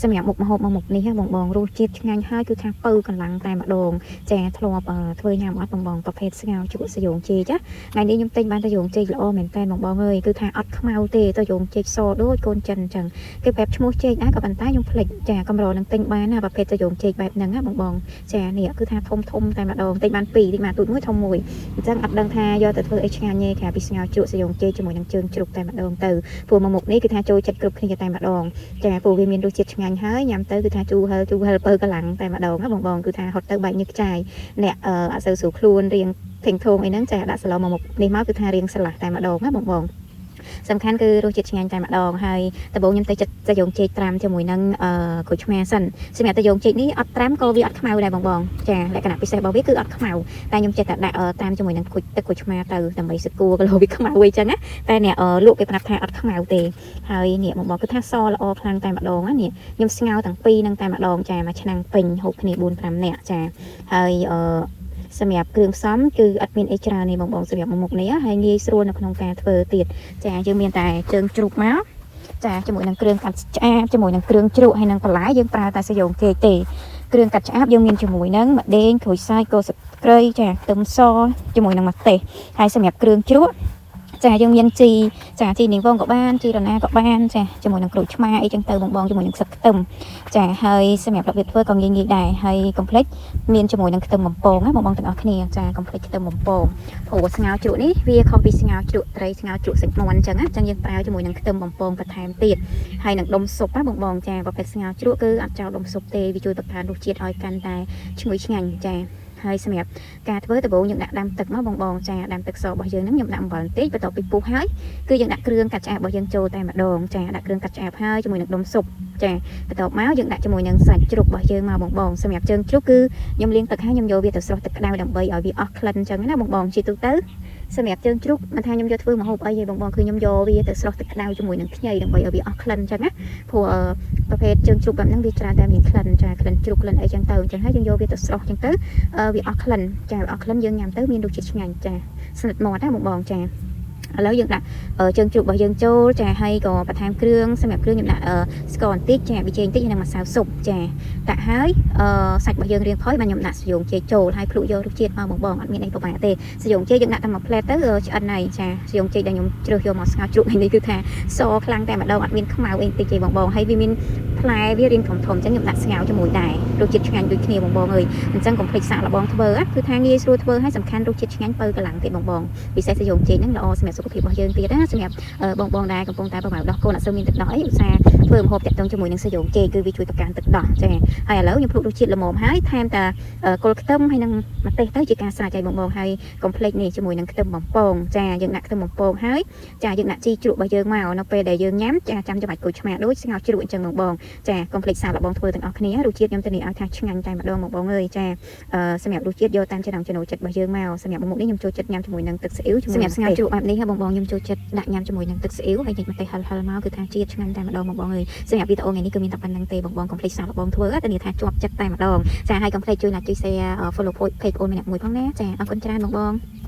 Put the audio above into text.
សម្រាប់មុខម្ហូបមួយមុខនេះបងបងរសជាតិឆ្ងាញ់ហើយគឺថាពៅកម្លាំងតែម្ដងចាធ្លាប់ធ្វើញ៉ាំអត់បងបងប្រភេទស្ងោរជ្រក់សយងចេកចាថ្ងៃនេះខ្ញុំទិញបានតយងចេកល្អមែនតើបងបងអើយគឺថាអត់ខ្មៅទេតយងចេកសដូចកូនចិនអញ្ចឹងគេប្រាប់ឈ្មោះចេកដែរក៏ប៉ុន្តែខ្ញុំភ្លេចចាកម្រនឹងទិញបានណាប្រភេទតយងចេកបែបហ្នឹងណាបងបងចានេះគឺថាធំធំតែម្ដងទិញបានពីរទិញបានទូចមួយធំមួយអញ្ចឹងអត់ដឹងថាយកទៅធ្វើអីឆ្ងាញ់ទេក្រៅពីស្ងោរជ្រក់សយងចេកជាមួយនឹងជើងជ្រូកតែម្ដងទៅព្រោះមួយមុខនេះគឺថាចូលចិត្តគ្រប់គ្នាតែម្ដង ចាព្រោះវាមានរសជាតិឆ្ងាញ់ហើយញ៉ាំទៅគឺថាជូរហឹរជូរហឹរពៅកម្លាំងតែម្ដងណាបងបងគឺថាហត់ទៅបែកញើសខ្ចាយអ្នកអត់សូវស្រួលខ្លួនរៀងធេងធងអីហ្នឹងចាដាក់សឡមកមុខនេះមកគឺថារៀងស្រឡះតែម្ដងណាបងបងសំខាន់គឺរសជាតិឆ្ងាញ់តែម្ដងហើយដំបូងខ្ញុំទៅចិត្តតយងចេកត្រាំជាមួយនឹងអឺក្រូចឆ្មាសិនសម្រាប់តយងចេកនេះអត់ត្រាំក៏វាអត់ខ្មៅដែរបងបងចាលក្ខណៈពិសេសរបស់វាគឺអត់ខ្មៅតែខ្ញុំចេះតែដាក់ត្រាំជាមួយនឹងក្រូចទឹកក្រូចឆ្មាទៅដើម្បីសកួរគីឡូវាខ្មៅអីចឹងណាតែអ្នកលក់គេប្រាប់ថាអត់ខ្មៅទេ ហើយនេះបងបងគឺថាសល្អខ្លាំងតែម្ដងណានេះខ្ញុំស្ងោរទាំងពីរនឹងតែម្ដងចាមួយឆ្នាំងពេញហូបគ្នា4 5នាក់ចាហើយអឺសម្រាប់គ្រឿងផ្សំគឺអត់មានអីច្រើនទេបងបងសម្រាប់មុខនេះហើយងាយស្រួលនៅក្នុងការធ្វើទៀតចាយើងមានតែជើងជ្រូកមកចាជាមួយនឹងគ្រឿងកាត់ឆ្អាបជាមួយនឹងគ្រឿងជ្រក់ហើយនឹងបន្លែយើងប្រើតែសយងចេកទេគ្រឿងកាត់ឆ្អាបយើងមានជាមួយនឹងម្ដេងក្រូចសើចគល់ស្លឹកគ្រៃចាខ្ទឹមសជាមួយនឹងម្ទេសហើយសម្រាប់គ្រឿងជ្រក់ចាយើងមានជី ចាជីនាងវងក៏បានជីរណាក៏បានចាជាមួយនឹងក្រូចឆ្មាអីចឹងទៅបងបងជាមួយនឹងស្លឹកខ្ទឹមចាហើយសម្រាប់របៀបធ្វើក៏ងាយងាយដែរហើយកុំភ្លេចមានជាមួយនឹងខ្ទឹមបំពងណាបងបងទាំងអស់គ្នាចាកុំភ្លេចខ្ទឹមបំពងព្រោះស្ងោរជ្រក់នេះវាខុសពីស្ងោរជ្រក់ត្រីស្ងោរជ្រក់សាច់មាន់ចឹងណាចឹងយើងប្រើជាមួយនឹងខ្ទឹមបំពងបន្ថែមទៀតហើយនឹងដុំស៊ុបណាបងបងចាប្រភេទស្ងោរជ្រក់គឺអត់ចោលដុំស៊ុបទេវាជួយបង្កើនរសជាតិឲ្យកាន់តែឈ្ងុយឆ្ងាញ់ចាហើយសម្រាប់ការធ្វើដំបូងយើងដាក់ដាំទឹកមកបងបងចាដាំទឹកសរបស់យើងហ្នឹងខ្ញុំដាក់អំបិលបន្តិចបន្ទាប់ពីពុះហើយ គឺយើងដាក់គ្រឿងកាត់ឆ្អាបរបស់យើងចូលតែម្ដងចាដាក់គ្រឿងកាត់ឆ្អាបហើយជាមួយនឹងដុំស៊ុបចាបន្ទាប់មកយើងដាក់ជាមួយនឹងសាច់ជ្រូករបស់យើងមកបងបងសម្រាប់ជើងជ្រូកគឺខ្ញុំលាងទឹកហើយខ្ញុំយកវាទៅស្រុះទឹកក្តៅដើម្បីឲ្យវាអស់ក្លិនអញ្ចឹងណាបងបងជាទូទៅសម្រាប់ជើងជ្រូកមិនថាខ្ញុំយកធ្វើម្ហូបអីទេបងបងគឺខ្ញុំយកវាទៅស្រុះទឹកក្តៅជាមួយនឹងខ្ញីដើម្បីឲ្យវាអស់ក្លិនអញ្ចឹងណាព្រោះប្រភេទជើងជ្រូកបែបហ្នឹងវាច្រើនតែមានក្លិនចាក្លិនជ្រូកក្លិនអីចឹងទៅអញ្ចឹងហើយយើងយកវាទៅស្រុះអញ្ចឹងទៅវាអស់ក្លិនចាវាអស់ក្លិនយើងញ៉ាំទៅមានរសជាតិឆ្ងាញ់ចាស្និទ្ធមាត់ណាបងបងចាឥឡូវយើងដាក់ជើងជ្រូករបស់យើងចូលចាហើយក៏បន្ថែមគ្រឿងសម្រាប់គ្រឿងខ្ញុំដាក់ស្ករបន្តិចចាប៊ីចេងបន្តិចហើយនិងម្សៅស៊ុបចាដាក់ហើយសាច់របស់យើងរៀងផុយបាទខ្ញុំដាក់សយងចេកចូលហើយភ្លក់យករសជាតិមកបងបងអត់មានអីពិបាកទេសយងចេកយើងដាក់តែមួយផ្លែទៅឆ្អិនហើយចាសយងចេកដែលខ្ញុំជ្រើសយកមកស្ងោរជ្រូកនេះគឺថាសខ្លាំងតែម្ដងអត់មានខ្មៅអីបន្តិចទេបងបងហើយវាមានផ្លែវារៀងធំធំអញ្ចឹងខ្ញុំដាក់ស្ងោរជាមួយដែររសជាតិឆ្ងាញ់ដូចគ្នាបងបងអើយអញ្ចឹងកុំភ្លេចសាកល្បងធ្វើគឺថាងាយស្រួលធ្វើហើយសំខាន់រសជាតិឆ្ងាញ់ពៅកម្លាំងទៀតបងបង ពិសេសសយងចេកហ្នឹងល្អសម្រាប់សុខភាពរបស់យើងទៀតណាសម្រាប់បងបងដែលកំពុងតែប្រមៅដោះកូនអត់សូវមានទឹកដោះអីឧស្សាហ៍ធ្វើម្ហូបតាក់ទងជាមួយនឹងសយងចេកគឺវាជួយបង្កើនទឹកដោះចាហើយឥឡូវខ្ញុំភ្លក់រសជាតិល្មមហើយថែមតាគល់ខ្ទឹមហើយនឹងម្ទេសទៅជាការស្រេចឲ្យបងបងហើយកុំភ្លេចនេះជាមួយនឹងខ្ទឹមបំពងចាយើងដាក់ខ្ទឹមបំពងហើយចាយើងដាក់ជីជ្រក់របស់យើងមកនៅពេលដែលយើងញ៉ាំចាចាំច្បាច់ក្រូចឆ្មាដូចស្ងោរជ្រក់អញ្ចឹងបងបងចាកុំភ្លេចសាកល្បងធ្វើទាំងអស់គ្នារសជាតិខ្ញុំធានាឲ្យថាឆ្ងាញ់តែម្ដងបងបងអើយចា សម្រាប់រសជាតិយកតាមចំណង់ចំណូលចិត្តរបស់យើងមកសម្រាប់មុខនេះខ្ញុំចូលចិត្តញ៉ាំជាមួយនឹងទឹកស៊ីអ៊ីវសម្រាប់ស្ងោរជ្រក់បែបនេះបងបងខ្ញុំចូលចិត្តដាក់ញ៉ាំជាមួយនឹងទឹកស៊ីអ៊ីវហើយញិចម្ទេសហិលហិលមកគឺថាជាតិឆ្ងាញ់តែម្ដងបងបងអើយសម្រាប់វីដេអូថ្ងៃនេះគឺមានតែប៉ុណ្្នឹងទេបងបងកុំភ្លេចសាកល្បងធ្វើធានាថាជាប់ចិត្តតែម្ដងចាហើយកុំភ្លេចជួយ like ជួយ share follow page អូនម្នាក់មួយផងណាចាអរគុណច្រើនបងបង។